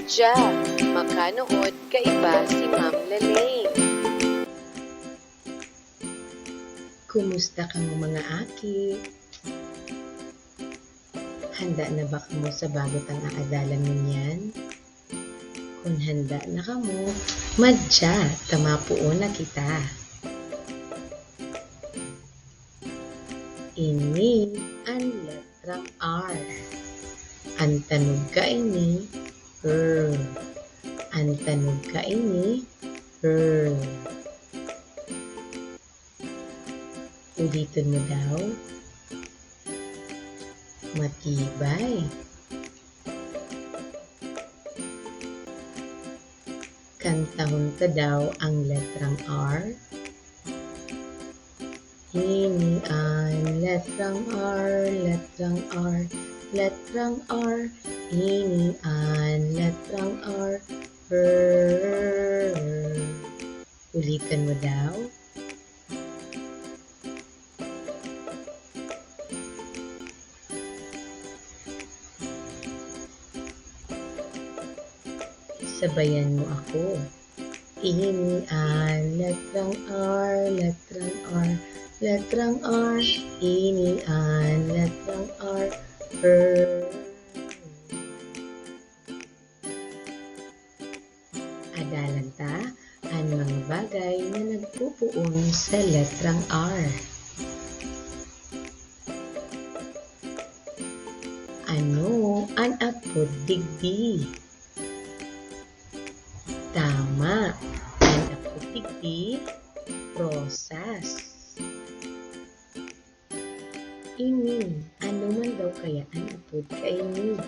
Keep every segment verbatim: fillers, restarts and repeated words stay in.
Madya, makanood kaiba si Ma'am Lalaine. Kumusta kamo, mga aki? Handa na ba kamo sa bago tang aadalan ngunyan? Kun handa na kamo, madya, ta mapoon na kita. Ini an letrang R. An tanog kaini, R. An tanog kaini, R. Uliton mo daw. Matibay. Kantahon ta daw ang letrang R. Ini an letrang R, letrang R, letrang R. Ini an letrang R. Brrr. Uliton mo daw. Sabayan mo ako. Ini an letrang R, letrang R, letrang R. Ini an letrang R. R. Adalan ta an mga bagay na nagpupoon sa letrang R. Ano an apod digdi? Tama. An apod digdi, rosas. Ini, ano man daw kaya an apod kaini?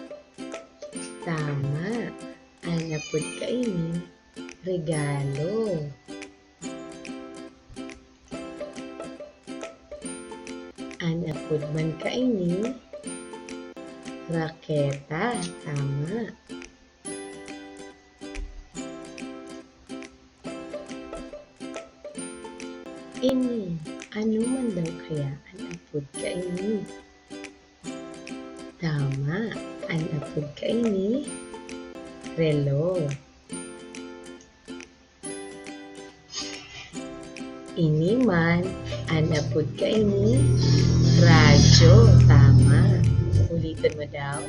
Tama. An apod kaini, regalo. An apod man kaini, raketa. Tama. Ini, ano man daw kaya an apod kaini? Tama, an apod kaini, relo. Ini man, an apod kaini, radyo. Tama. Uliton mo daw,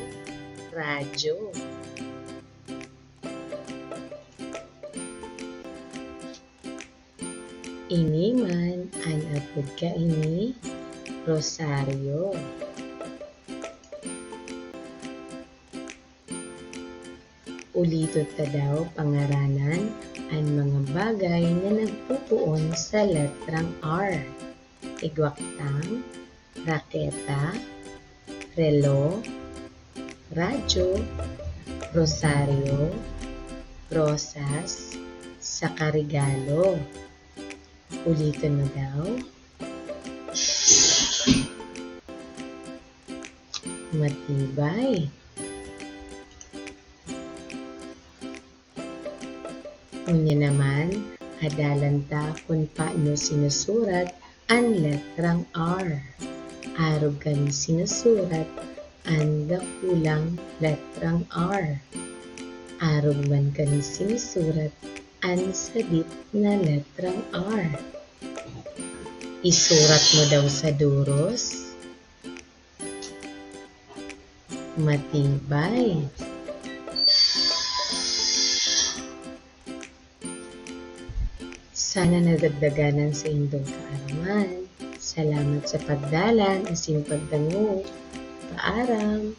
radyo. Ini man an apod kaini, rosaryo. Uliton ta daw pangaranan an mga bagay na nagpupoon sa letrang R. Igwa kitang raketa, relo, radyo, rosaryo, rosas, saka regalo. Uliton mo daw. Matibay. Ngunyan naman, adalan ta kun paano sinusurat an letrang R. Arog kan sinusurat an dakulang letrang R. Arog man kan sinusurat an sadit na letrang R. Isurat mo daw sa doros. Matibay. Sana nadagdagan an saindong kaaraman. Salamat sa pagdalan asin pagdangog. Paaram!